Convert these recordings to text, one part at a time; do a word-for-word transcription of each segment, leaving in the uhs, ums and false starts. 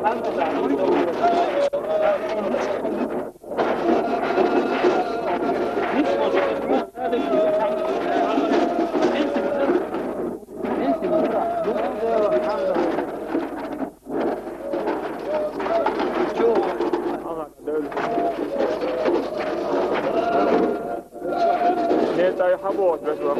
Ne tai habot beswa.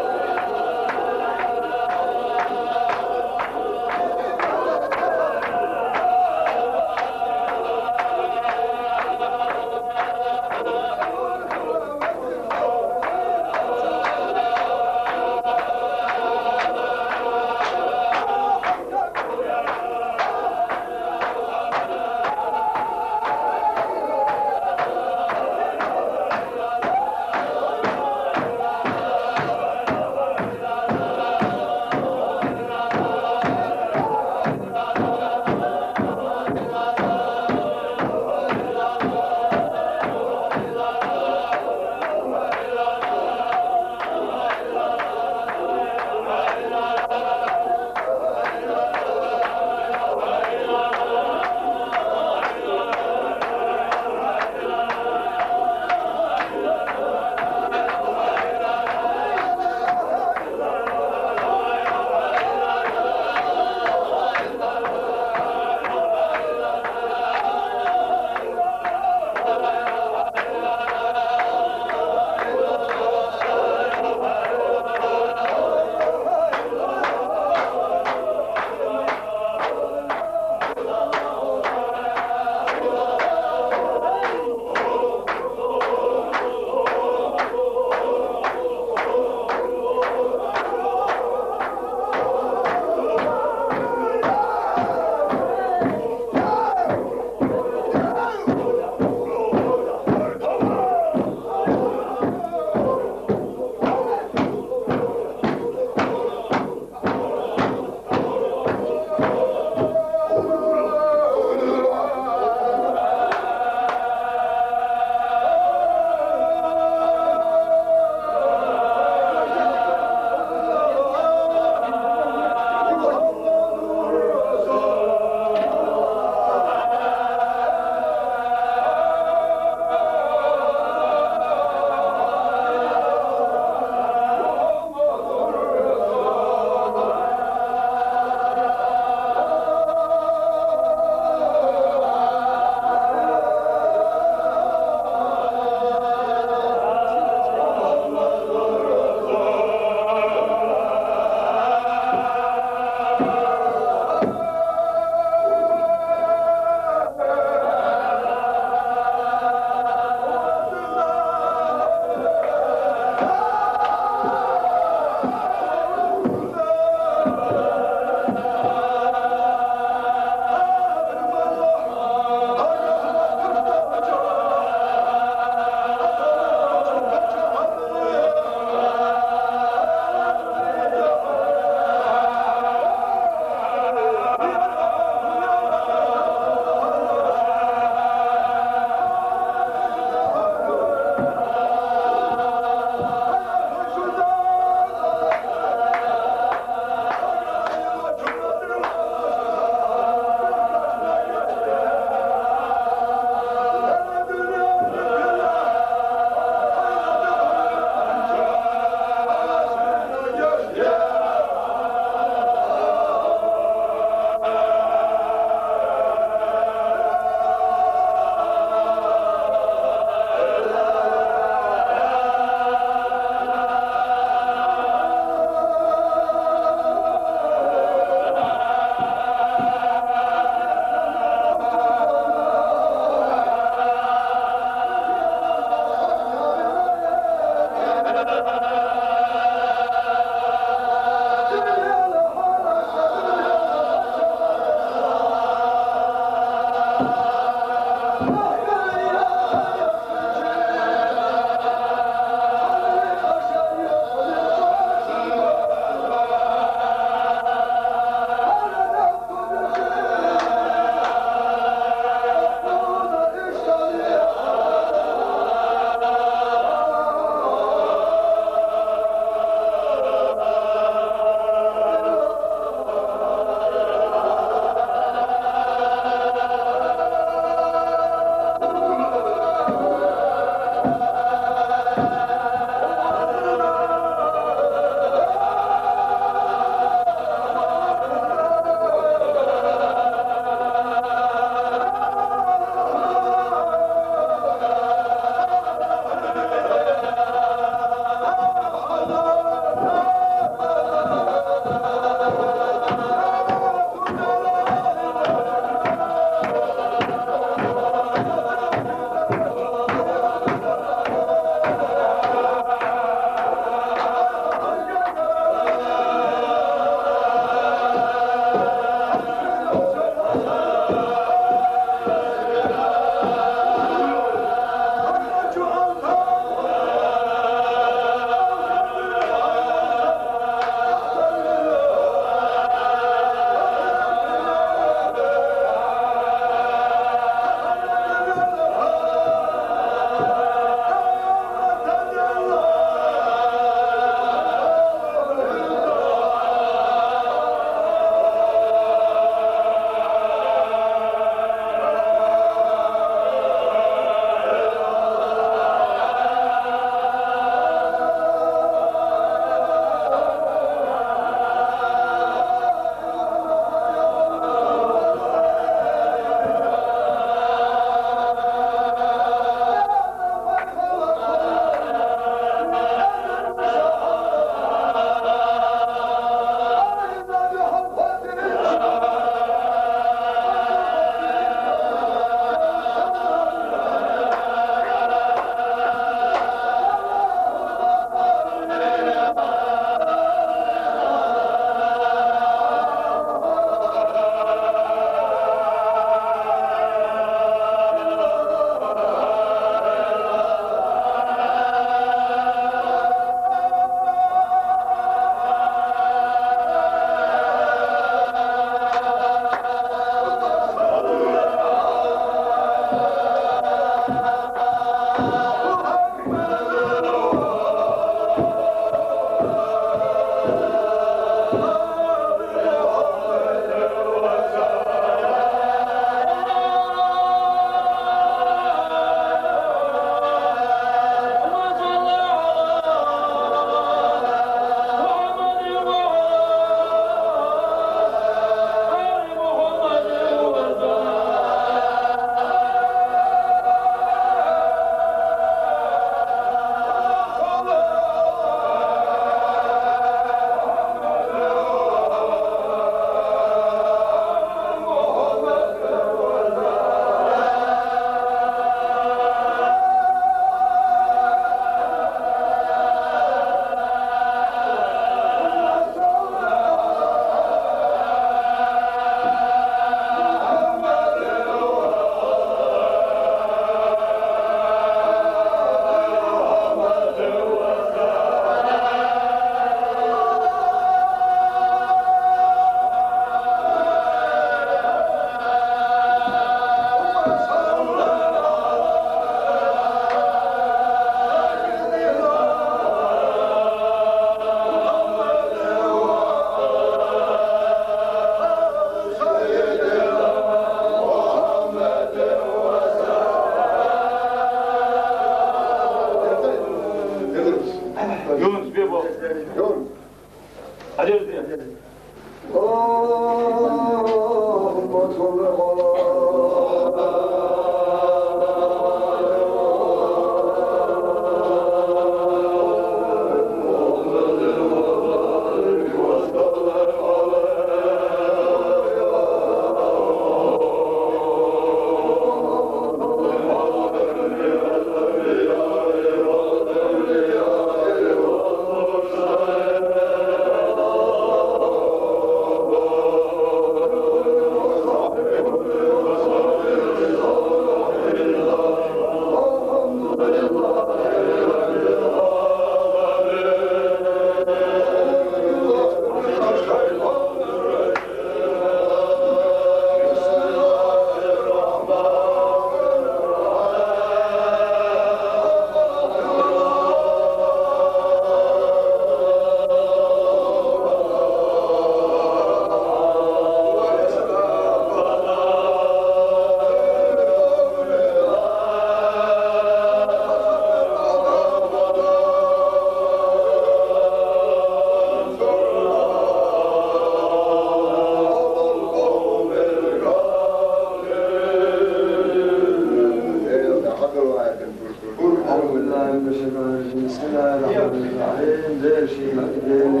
أعوذ بالله من الشيطان الرجيم. بسم الله الرحمن الرحيم. Değerli şeyler, değerli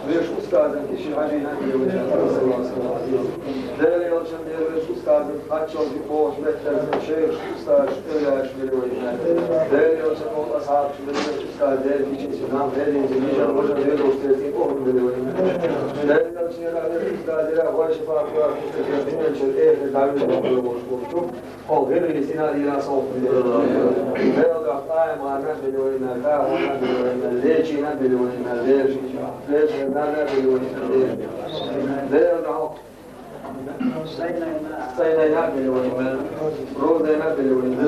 Вешан устазан киши хьажи наб вешан, саллаллаху алейхи ва саллям. Дела йолчун дера вешан устазан хаччалги бохуш меттарсан шайх устаз, эвлаш били вай наб. Дела йолчун ол асхьабаш били вешан устаз, дера кичи нам херин зи нижа можа дела устаз, охун били вай наб. Дела йолчун дера вешан устаз, дера вай шафа куа, динен чер эхе давил били вай школчу. Хьо гӀиргӀи сина дийна сов. Белгах къаим гӀанна били вайна, ка гӀанна били вайна, лечина били вайна, лечи, лечи гӀанна били вайна, лечи. Белгах сайнайна били вайна, розайна били вайна.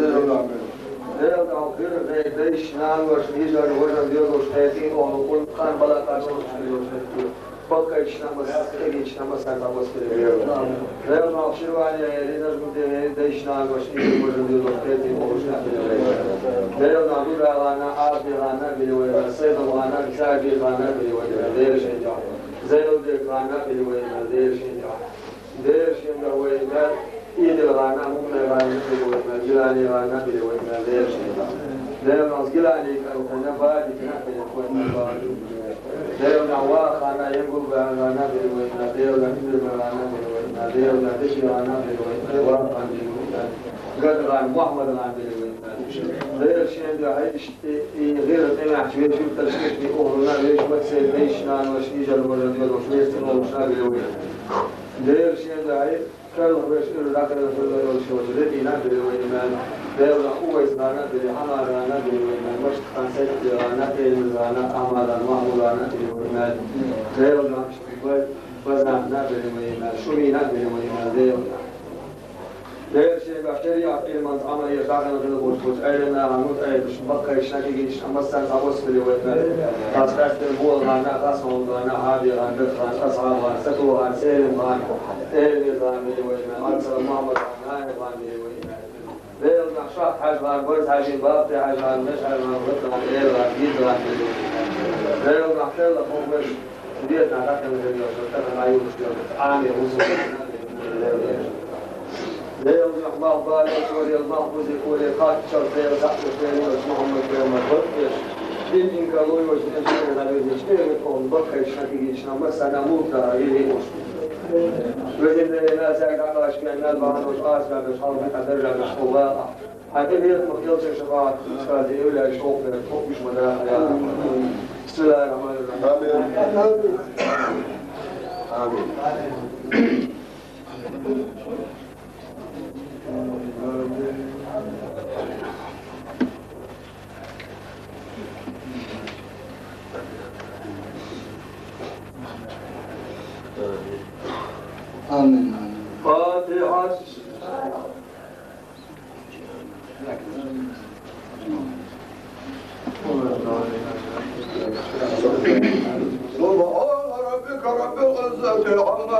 Белгах гӀиргӀи дайш, нанваш, нижар, важар, дезуш, хӀетин, ону, кул, хан, бала, къачуш, били вайна. Баккайча намаз, кегийча намаз, сан намаз кирилла. Дела нах Ширвани, Ери, Нажмудин, Ери, дайш нах, ваши, можем дело, крети, можем дело. Дела нах Дурагана, Абдигана, Билуэна, Сейдалгана, Шагиргана, Билуэна, Дершинджа. Зейлдиргана, Билуэна, Дершинджа. Дершинджа, Уэйна, Идилгана, Муммегана, Билуэна, Жиланигана, Билуэна, Дершинджа. Дела нах Гилани, Калкана, Бади, Кана, Билуэна, Бади. Дела нах Вахана, Янгулгана, Билуэна, Дела нах Билуэна, Билуэна, Дела нах Дишигана, Билуэна, Вахана, Билуэна, Гадган, Мухаммадган, Билуэна. Дершинджа, хьайшти, и гӀира тӀемахьчу вешуьйтарш, и охӀлуна вешуьйтар, сел дайшна, нуш, нижа, нуша, Дела нуш, вестина, нуша, Билуэна. Дершинджа, хьай Карлах веш иру дакъа хилла йолчу декъина били вай иман. Дела Увайс гӀана били, Хьамар гӀана били вай иман. Машт хан Сайтти гӀана, Элмаз гӀана, Ахмадан, Махмуд гӀана били вай иман. Дела Баз-, Базан гӀана били вай иман. Шумина били вай иман. Дела. Дела шега шариат илман амалия дакъа хилла бош бош. Айлана гӀана, Айлуш, Баккайшна, Кигишна, Массан, Абус били вай иман. Хас Кастер Буал гӀана, Хас Хонг гӀана, Хьаби гӀана, Дат гӀана, Асхьаб гӀана, Сату гӀана, Селим гӀана. Элмаз гӀана били вай иман, Арсала Мухаммад гӀана, Наим гӀана били вай иман. Дела нах Шахт Хьажа гӀана, Барз Хьажин, Бабте Хьажа гӀана, Меш Хьажа гӀана, Ват гӀана, Эр гӀана, Гид гӀана били вай иман. Дела нах Хелла Хохвеш, Бетна Хакан Хелла, Шахтахан Аюш, Амир Хусу. Дела нах Малбали, Корел, Малбузи, Корел, Хаччал, Дела Сахьу, Дела Мухаммад, Дела Мухаммад, Дин Инкалуй, Ваш Дин Шахтахан Аюш, Дела Мухаммад, Баккайшна, Кигишна, Масана, Мурта, Ели Уш. Везин Дела Сахьу, Хакаш, Кеннал, Бахануш, Асгадуш, Халби, Кадаржадуш, Хубаха. Хьан тӀе вехаш ма-, элчан шафаӀат, устаз, эвлаяаш, хӀокху бер, хӀокхуш ма даха, я. Бисмиллахир-рахманир-рахим. Амин. Амин. Амин. Фатихьа. سبحان ربك رب العزة عما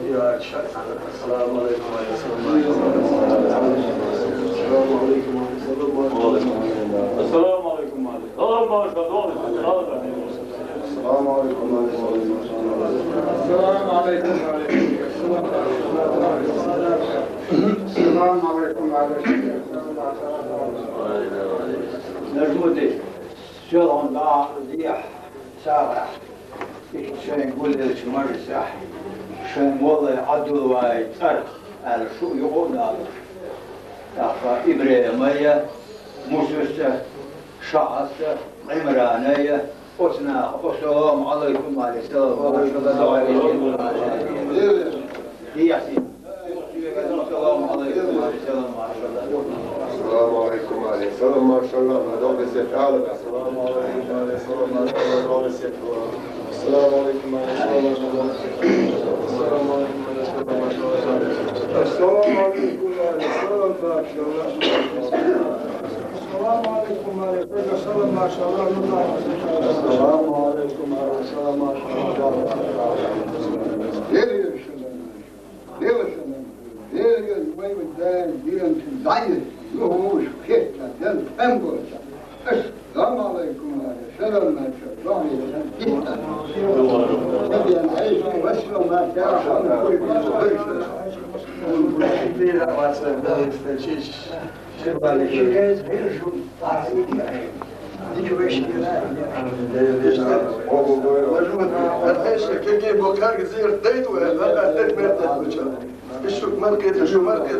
السلام عليكم ورحمة الله. السلام عليكم ورحمة الله. السلام عليكم ورحمة الله. السلام عليكم ورحمة الله. السلام عليكم ورحمة الله. السلام عليكم ورحمة الله. Нажмуди. Сёлгъан дагъа зиях сагъа. Ишт шайн гуллилча мажлисехь, шайн валлай Ӏадулвай цӀарах аьлла шу юкъа а далуш. ТӀаккха Ибрема я, Мусаса, Шахьаса, Ӏимрана я, оцу наха, ассаламу Ӏалайкум, ва Ӏалайкум салам, ва рахьматуллахӀи ва баракатухӀу. Дехьа. Салам Ӏалайкум, салам, машалла. Салам Ӏалайкум, салам, машалла, ма догӀе се тӀала. Салам Ӏалайкум, салам, машалла, догӀе се тӀала. Салам Ӏалайкум, салам, машалла. Салам Ӏалайкум, салам, машалла. Салам Ӏалайкум, салам, машалла. Салам Ӏалайкум, салам, машалла. Салам Ӏалайкум, салам, машалла. Лелаш, вай ва Дала, динан дӀайир, юха вовш хетта, дел тӀем болча. Ассаламу Ӏалайкум, ва салам, ва рахьматуллахӀи ва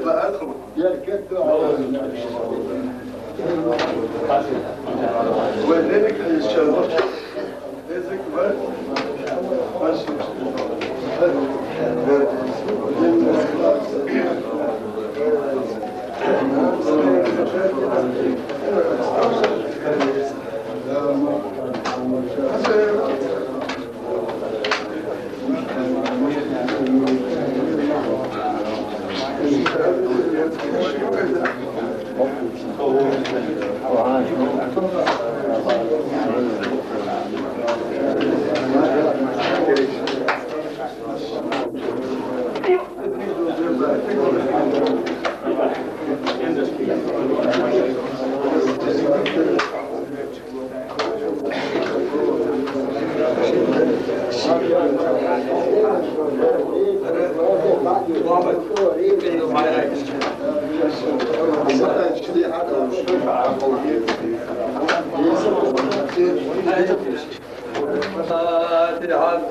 баракатухӀу. Динан Ӏайша, ва салам, ва салам. الفاتحة.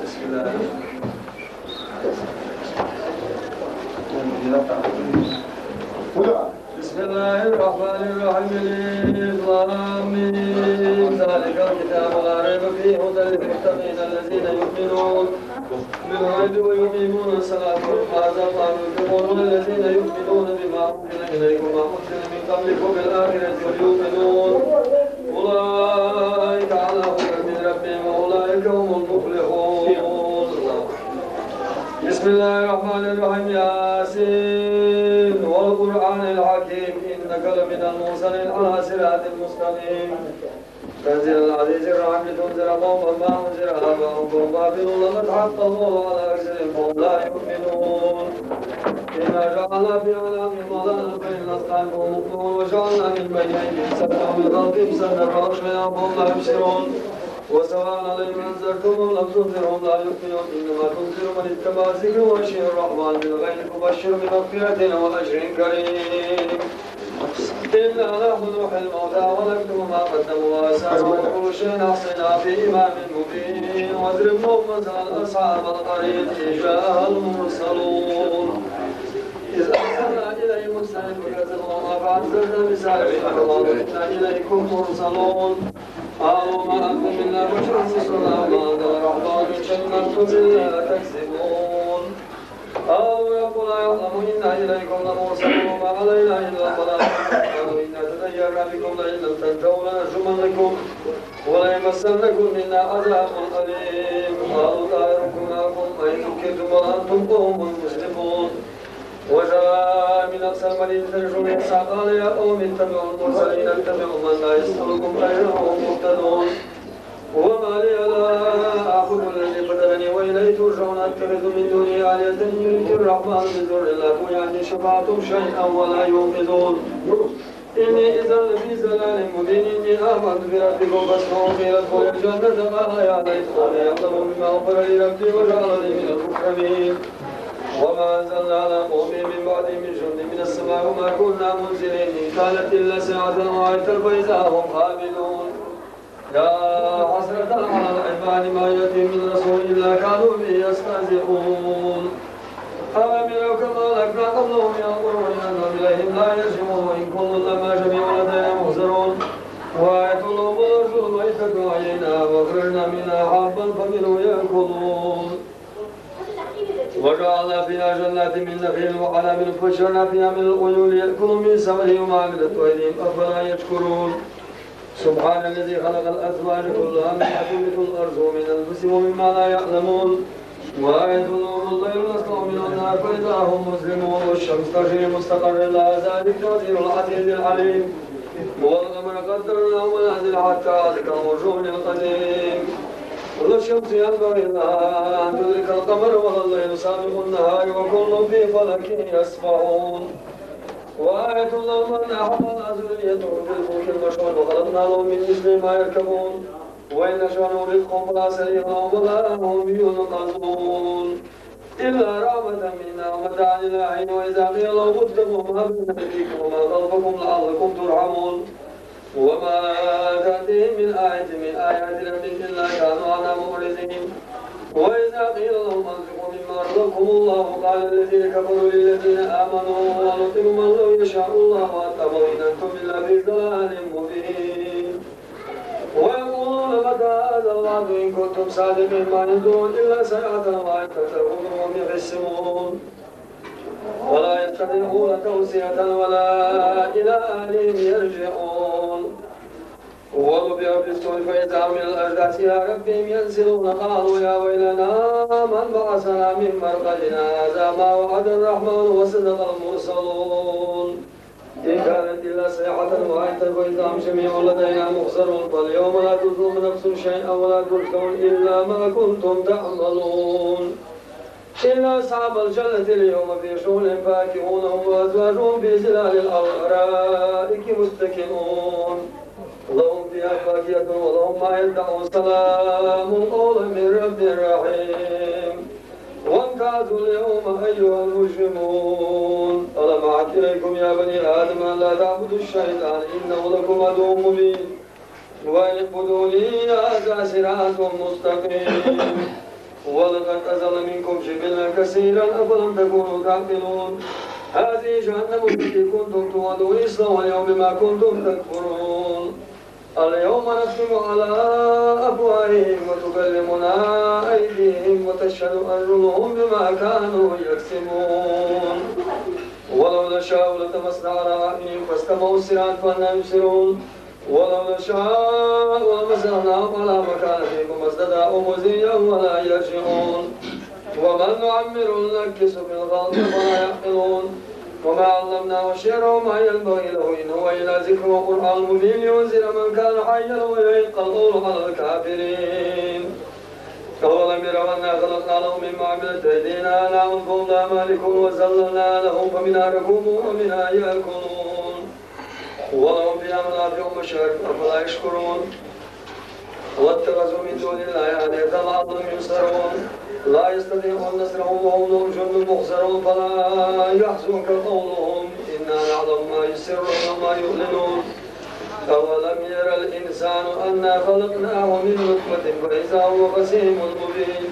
بسم الله. بسم الله الرحمن الرحيم. الم. ذلك الكتاب لا ريب فيه هدى للمتقين الذين يؤمنون بالغيب ويقيمون الصلاة ومما رزقناهم ينفقون. والذين يؤمنون بما أنزل إليك وما أنزل من قبلك وبالآخرة هم يوقنون. أولئك على هدى من ربهم وأولئك هم المفلحون. بسم الله الرحمن الرحيم. ياسين والقرآن الحكيم إنك لمن المرسلين على صراط مستقيم. تنزيل العزيز الرحيم لتنذر قوما ما أنذر آباؤهم فهم غافلون. لقد حق القول على أكثرهم فهم لا يؤمنون. إنا جعلنا في أعناقهم أغلالا فإن الأذقان فهم مقمحون. وجعلنا من بين أيديهم سدا ومن خلفهم سدا فأغشيناهم فهم لا يبصرون. وسواء عليهم أنذرتهم أم لم تنذرهم لا يؤمنون. إنما تنذر من اتبع الذكر وخشي الرحمن بالغيب فبشره بمغفرة وأجر كريم. إنا نحن نحيي الموتى ونكتب ما قدموا وآثارهم وكل شيء أحصيناه في إمام مبين. واضرب لهم مثلا أصحاب القرية إذ جاءها المرسلون. إذ أرسلنا إليهم اثنين فكذبوهما فعززنا أنزلنا من السماء ماء طهورا إنا إليكم مرسلون. قالوا ما أنتم إلا بشر مثلنا وما أنزل الرحمن من شيء إن أنتم إلا تكذبون. قالوا ربنا يعلم إنا إليكم لمرسلون وما علينا إلا البلاغ المبين. قالوا إنا تطيرنا بكم لئن لم تنتهوا لنرجمنكم وليمسنكم منا عذاب أليم. قالوا طائركم معكم أئن ذكرتم بل أنتم قوم مسرفون. وجاء من أقصى المدينة رجل يسعى قال يا قوم اتبعوا المرسلين اتبعوا من لا يسألكم أجرا وهم مهتدون. وما لي لا أعبد الذي فطرني وإليه ترجعون أتخذ من دونه آلهة إن يردني الرحمن بضر لا تغن عني شفاعتهم شيئا ولا ينقذون. إني إذا لفي ضلال مبين. إني آمنت بربكم فاسمعون. قيل ادخلوا الجنة قال يا ليت قومي يعلمون بما غفر لي ربي وجعلني من المكرمين. وما أنزلنا على قومه من بعده من جند من السماء وما كنا منزلين. إن كانت إلا صيحة واحدة فإذا هم خامدون. يا حسرة على العباد ما يأتيهم من رسول إلا كانوا به يستهزئون. ألم يروا كما أهلكنا قبلهم من القرون أنهم إليهم لا يرجعون وإن كل لما جميع لدينا محضرون. وآية لهم الأرض الميتة أحييناها وأخرجنا منها حبا فمنه يأكلون. وجعلنا فيها جنات من نخيل وأعناب وفجرنا فيها من العيون ليأكلوا من ثمره وما عملته أيديهم أفلا يشكرون. سبحان الذي خلق الأزواج كلها مما تنبت الأرض ومن أنفسهم ومما لا يعلمون. وآية لهم الليل نسلخ منه النهار فإذا هم مظلمون. والشمس تجري لمستقر لها ذلك تقدير العزيز العليم. والقمر قدرناه منازل حتى عاد كالعرجون القديم. ولا الشمس ينبغي لها أن تدرك القمر ولا الليل سابق النهار وكل في فلك يسبحون. وآية لهم أنا حملنا ذريتهم في الفلك المشحون وخلقنا لهم من مثله ما يركبون وإن نشأ نغرقهم فلا صريخ لهم ولا هم ينقذون. إلا رحمة منا ومتاعا إلى حين وإذا قيل لهم اتقوا ما بين أيديكم وما خلفكم لعلكم ترحمون. وما تأتيهم من آية من آيات ربهم إلا كانوا عنها معرضين. وإذا قيل لهم أنفقوا مما رزقكم الله قال الذين كفروا للذين آمنوا أنطعم من لو يشاء الله أطعمه إن أنتم إلا في ضلال مبين. ويقولون متى هذا الوعد إن كنتم صادقين ما ينظرون إلا صيحة واحدة تأخذهم وهم يخصمون. ولا يستطيعون توصية ولا إلى أهلهم يرجعون. ونفخ في الصور فإذا هم من الأجداث إلى ربهم ينسلون. قالوا يا ويلنا من بعثنا من مرقدنا هذا ما وعد الرحمن وصدق المرسلون. إن كانت إلا صيحة واحدة فإذا هم جميع لدينا محضرون. فاليوم لا تظلم نفس شيئا ولا تجزون إلا ما كنتم تعملون. إن أصحاب الجنة اليوم في شغل فاكهون هم وأزواجهم في ظلال على الأرائك متكئون. لهم فيها فاكهة ولهم ما يدعون. سلام قولا من رب رحيم. وامتازوا اليوم أيها المجرمون. ألم أعهد إليكم يا بني آدم أن لا تعبدوا الشيطان إنه لكم عدو مبين. وأن اعبدوني هذا صراط مستقيم. ولقد أضل منكم جبلا كثيرا أفلم تكونوا تعقلون. هذه جهنم التي كنتم توعدون اصلوها اليوم بما كنتم تكفرون. اليوم نختم على أفواههم وتكلمنا أيديهم وتشهد أرجلهم بما كانوا يكسبون. ولو نشاء لطمسنا على أعينهم فاستبقوا الصراط فأنى يبصرون. ولو نشاء لمسخناهم على مكانتهم فما استطاعوا مضيا ولا يرجعون. ومن نعمره ننكسه في الخلق أفلا يعقلون. وما علمناه الشعر وما ينبغي له إن هو إلا ذكر وقرآن مبين لينذر من كان حيا ويحق القول على الكافرين. أولم يروا أنا خلقنا لهم مما عملت أيدينا أنعاما فهم لها مالكون وذللناها لهم فمنها ركوبهم ومنها يأكلون. ولهم فيها منافع ومشارب أفلا يشكرون. واتخذوا من دون الله آلهة لعلهم ينصرون. لا يستطيعون نصرهم وهم لهم جند محضرون. فلا يحزنك قولهم إنا نعلم ما يسرون وما يعلنون. أولم ير الإنسان أنا خلقناه من نطفة فإذا هو خصيم مبين.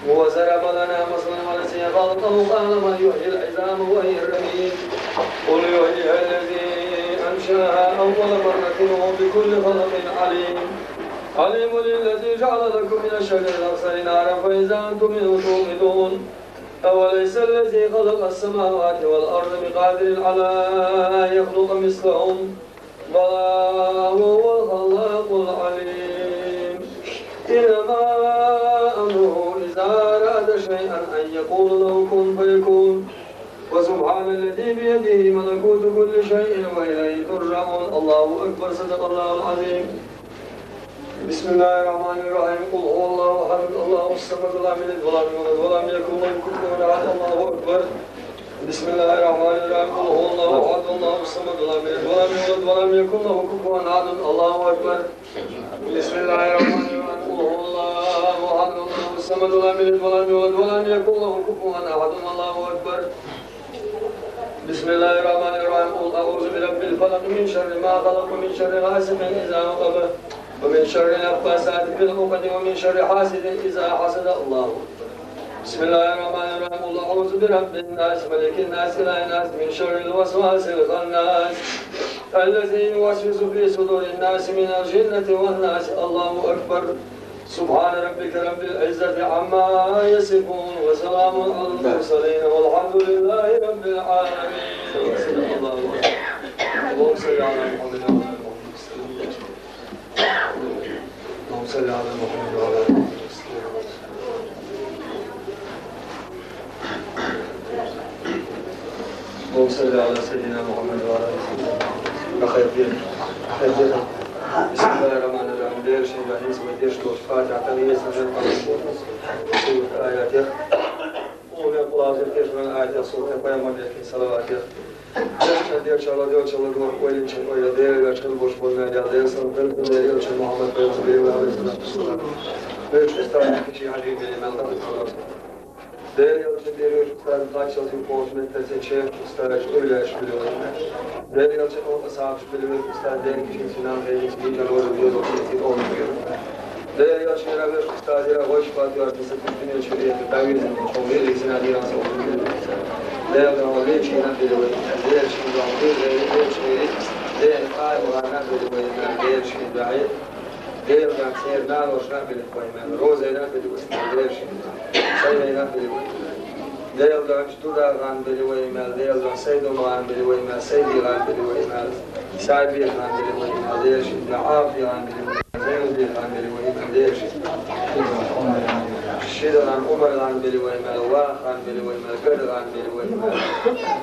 وضرب لنا مثلا ونسي خلقه قال من يحيي العظام وهي رميم. قل يحييها الذي أول مرة وهو بكل خلق عليم. عليم الذي جعل لكم من الشجر الأخضر نارا فإذا أنتم منه توقدون. أوليس الذي خلق السماوات والأرض بقادر على أن يخلق مثلهم؟ بلى وهو الخلاق العليم. إنما أمره إذا أراد شيئا أن يقول له كن فيكون. وسبحان الذي بيده ملكوت كل شيء وإليه ترجعون. الله أكبر. صدق الله العظيم. بسم الله الرحمن الرحيم. قل هو الله أحد، الله الصمد، لم يلد ولم يولد ولم يكن له كفوا أحد. الله أكبر. بسم الله الرحمن الرحيم. قل هو الله أحد، الله الصمد، لم يلد ولم يولد ولم يكن له كفوا أحد. الله أكبر. بسم الله الرحمن الرحيم. قل هو الله أحد، الله الصمد، لم يلد ولم يولد ولم يكن له كفوا أحد. الله أكبر. بسم الله الرحمن الرحيم. قل أعوذ برب الفلق، من شر ما خلق، ومن شر غاسق إذا وقب، ومن شر النفاثات في العقد، ومن شر حاسد إذا حسد. الله أكبر. بسم الله الرحمن الرحيم. قل أعوذ برب الناس، ملك الناس، إله الناس، من شر الوسواس الخناس، الذي يوسوس في صدور الناس من الجنة والناس. الله أكبر. سبحان ربك رب العزة عما يصفون، وسلام على المرسلين، والحمد لله رب العالمين. صدق الله العظيم. اللهم صل على محمد وعلى آل محمد وسلم. اللهم صل على محمد وعلى آل محمد وسلم. اللهم صل على سيدنا محمد وعلى آل سيدنا محمد. أخي الدين. أخي الدين. بسم الله الرحمن الرحيم. Дера шийна дуьхьа хӀинца вай деш долчу Фатихьа тӀера еза хӀара къамел боху. Сурат аятех. Охьа мел лазар тешна аятех, сурат пайхамар дехкина салаватех. Дешча деча ладоьгӀча ладоьгӀ, ойлинча ойла, Дела ваьш хила болуш болу мел ял Дела сан, Дела Мухаммад пайхамар бен ваьлла, алейхиссалату вассалам. Вешан устазна кхечи хьажий бен мел хила. Дела йолчун бероьшу устаз кхаччалц юкъахь меттаца чехаш устаз, уьллаш, уьллаш. Дела йолчун оха сахьабаш билвер устаз, дерг кхин цуьнан хенийца дийцар вара доьлу кхин цуьнан оха вер. Дела йолчун равеш устаз, яра вайш патуьр, сан дуьнен чуьра дӀавирзина, чӀогӀа вирзина, дийран со вирзина. Дела йолчун лечина билвер, лечина билвер, Дела къайм гӀанна билвер, лечина билвер. Дела дан церан наношна а били вай мел, Розайна а били вай мел, Дела шен дан. Сайнайна а били вай мел. Дела дан Дуда гӀан били вай мел, Дела дан Сайдум гӀан били вай мел, Сайди гӀан били вай мел, Сайбир гӀан били вай мел, Дела шен дан Афи гӀан били вай мел, Зайнуби гӀан били вай мел, Дела шен дан. Шида гӀан Умар гӀан били вай мел, Ваха гӀан били вай мел, Гада гӀан били вай мел,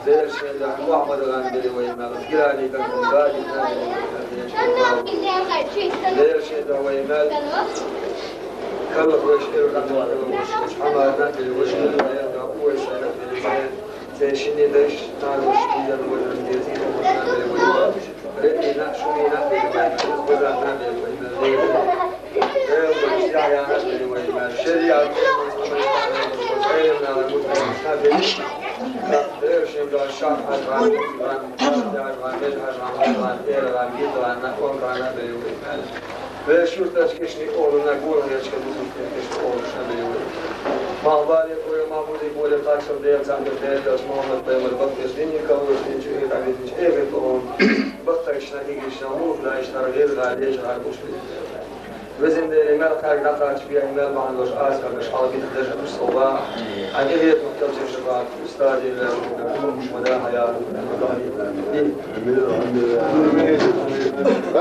Дела шен дан Мухьаммад гӀан били вай мел, Гилани гӀан били вай мел. Лерча дан вай мел, каллах вайш, эрна вай мел, Хьамадна били вай мел, Лерча дан Увайсана били вай мел, церан шинне дайш, нанаш, дийзан вай мел, деза, Умарна били вай мел, Рекъина, Шумина били вай мел, Хузамна били вай мел, Лерча. Лерча Яхьяна били вай мел, Шариат, Лерча дан Шафиъ, Лерча дан Шафиъ, Лерча дан Мелхаш, Лерча дан Гидана, Наконкана били вай мел. Вешан юьртачу кешнийн оланна, гонах ечу кешнийн оланна били вай. Махбале, гойла, махбузе, боле, кхаччалц Дела царна тӀе Дела йолчу Мухьаммад пайхамар бакъдерш динийн кавлаш динчу, эхь дӀавидинчу, эхь тӀе олу баккхайшна, игишна, муха даиштара, гӀеза гӀала, лежа гӀала гуш били. Везан Дела, мел кхаьрга дӀакхача бехьа, мел бахьана долуш аса хьоьгуш хьала битта дажа гуш со ва. Хьан тӀе хетамах кхелча шафаат, устазе ваьлла, хӀума ма да хьан яра.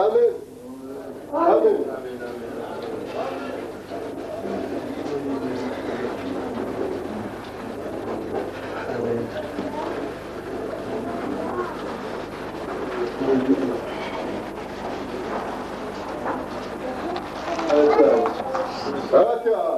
Амин. Амин. Фатихьа.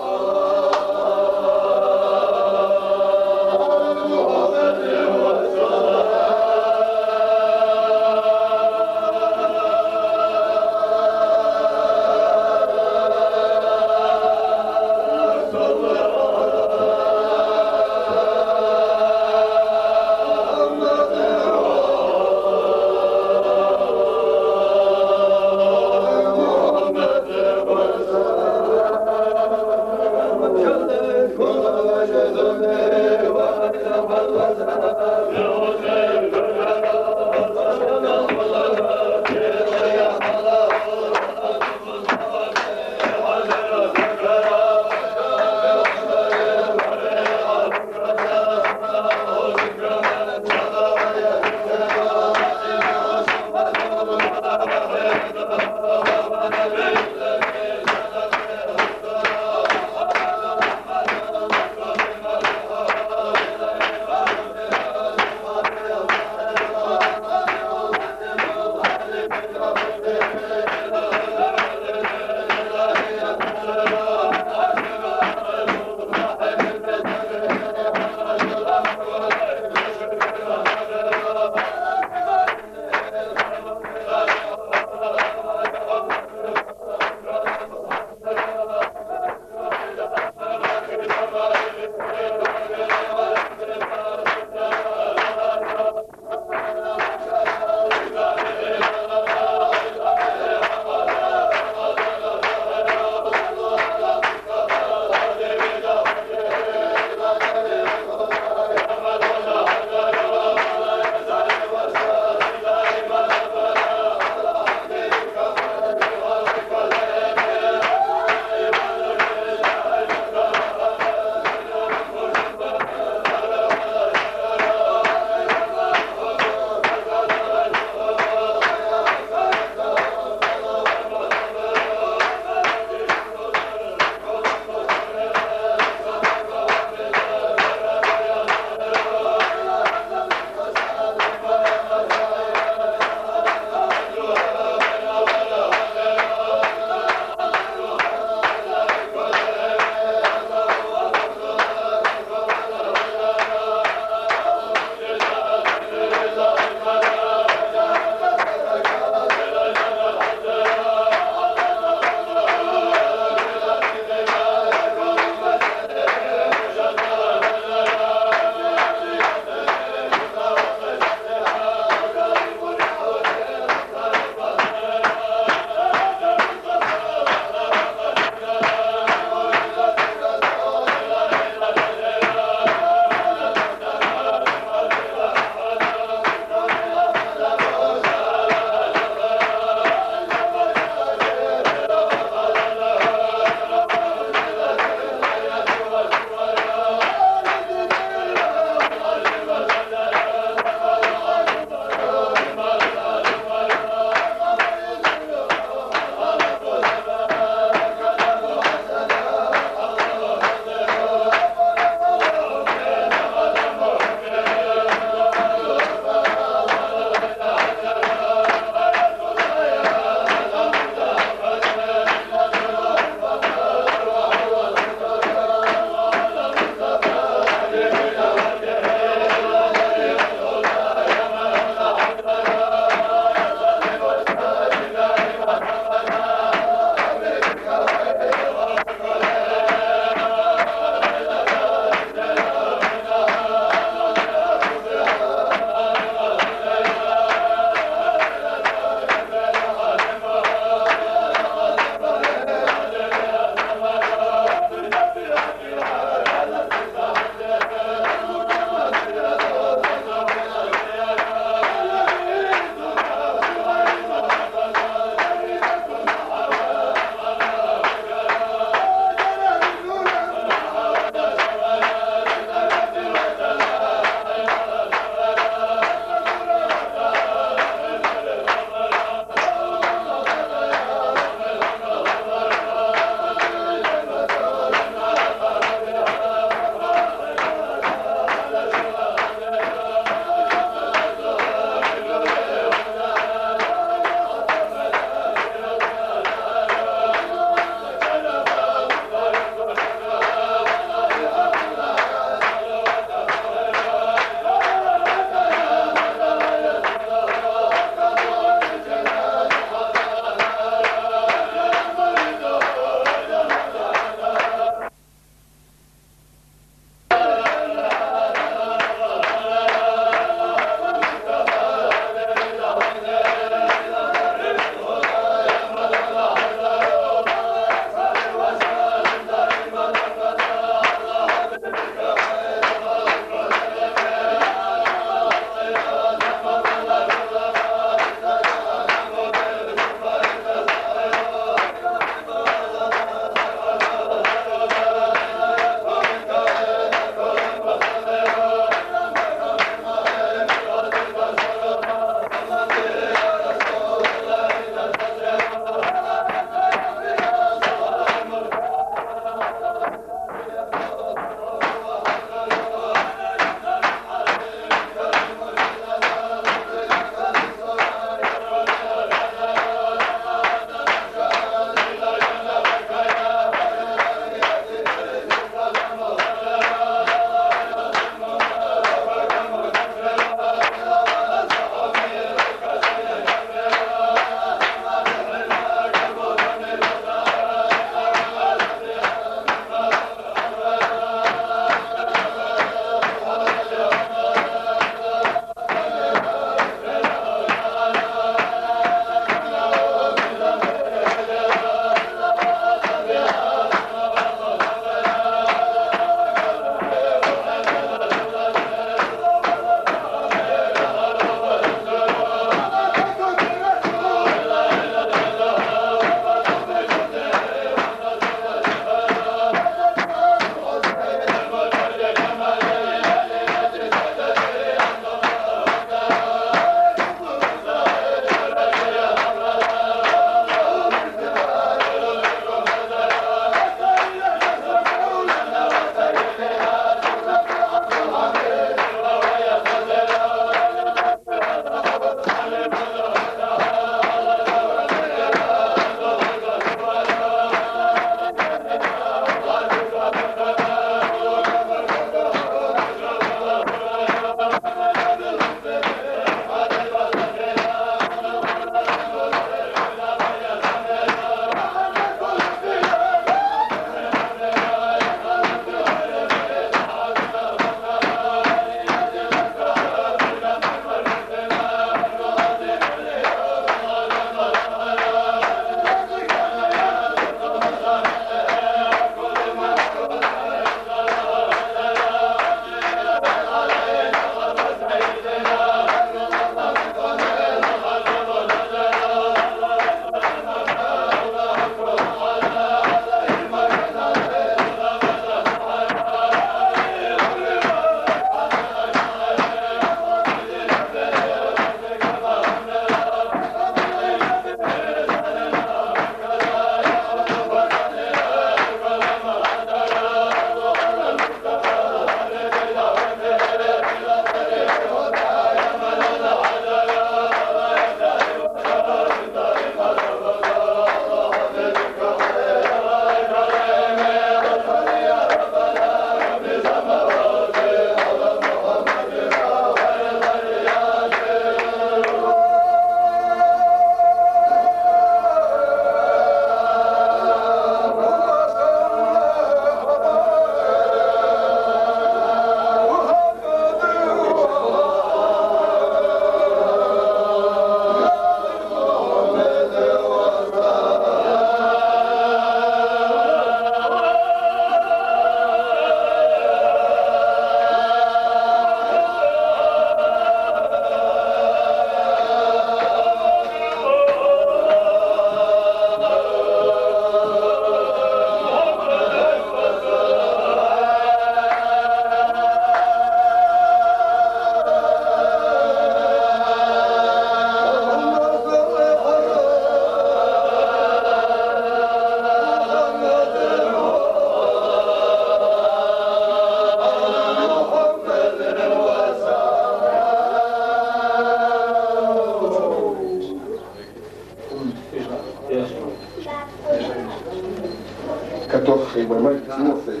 Давайте, слушайте.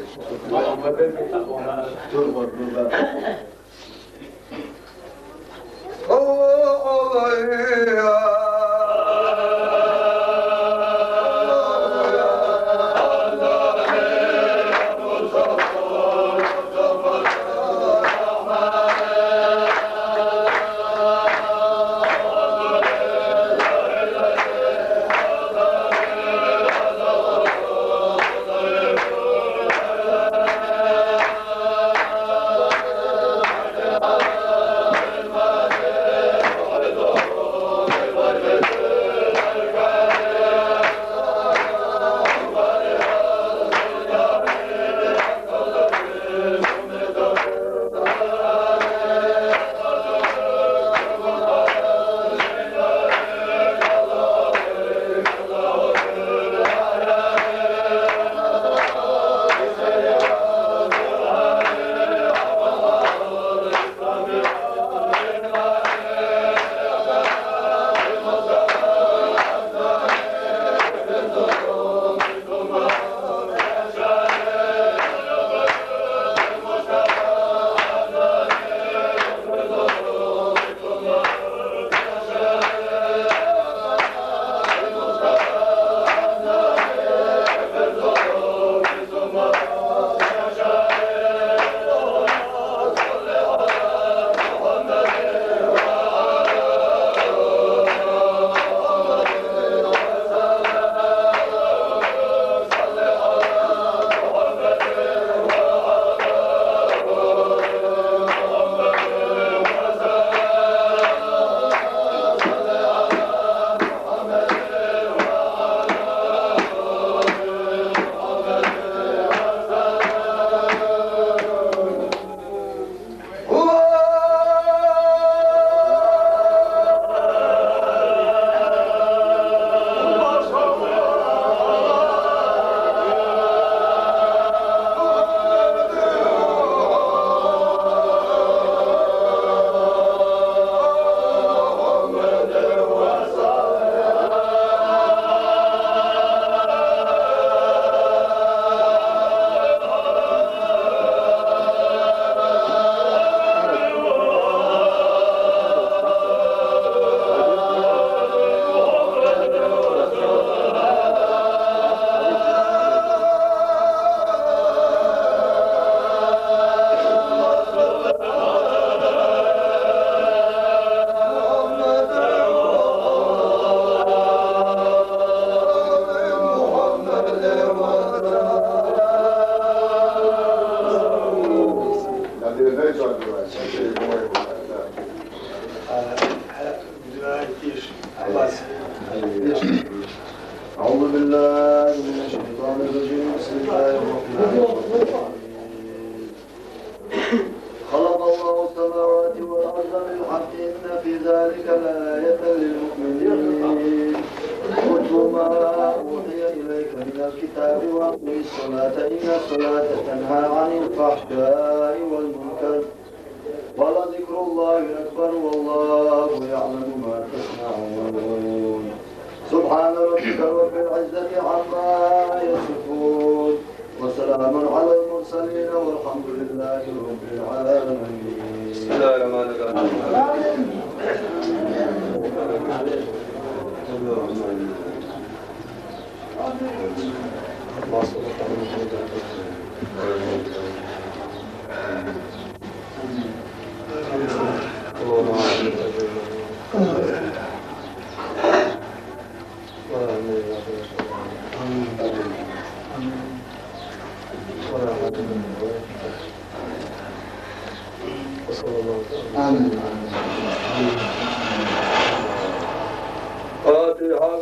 أعوذ بالله من الشيطان الرجيم. بسم الله الرحمن الرحيم. خلق الله السماوات والأرض بالحق إن في ذلك لآية للمؤمنين. اتل ما أوحي إليك من الكتاب وأقم الصلاة إن الصلاة تنهى عن الفحشاء والمنكر ولذكر الله أكبر والله يعلم ما تصنعون. سبحان ربك رب العزة عما يصفون وسلام على المرسلين والحمد لله رب العالمين. بسم الله الرحمن الرحيم. آمين. فاتحة.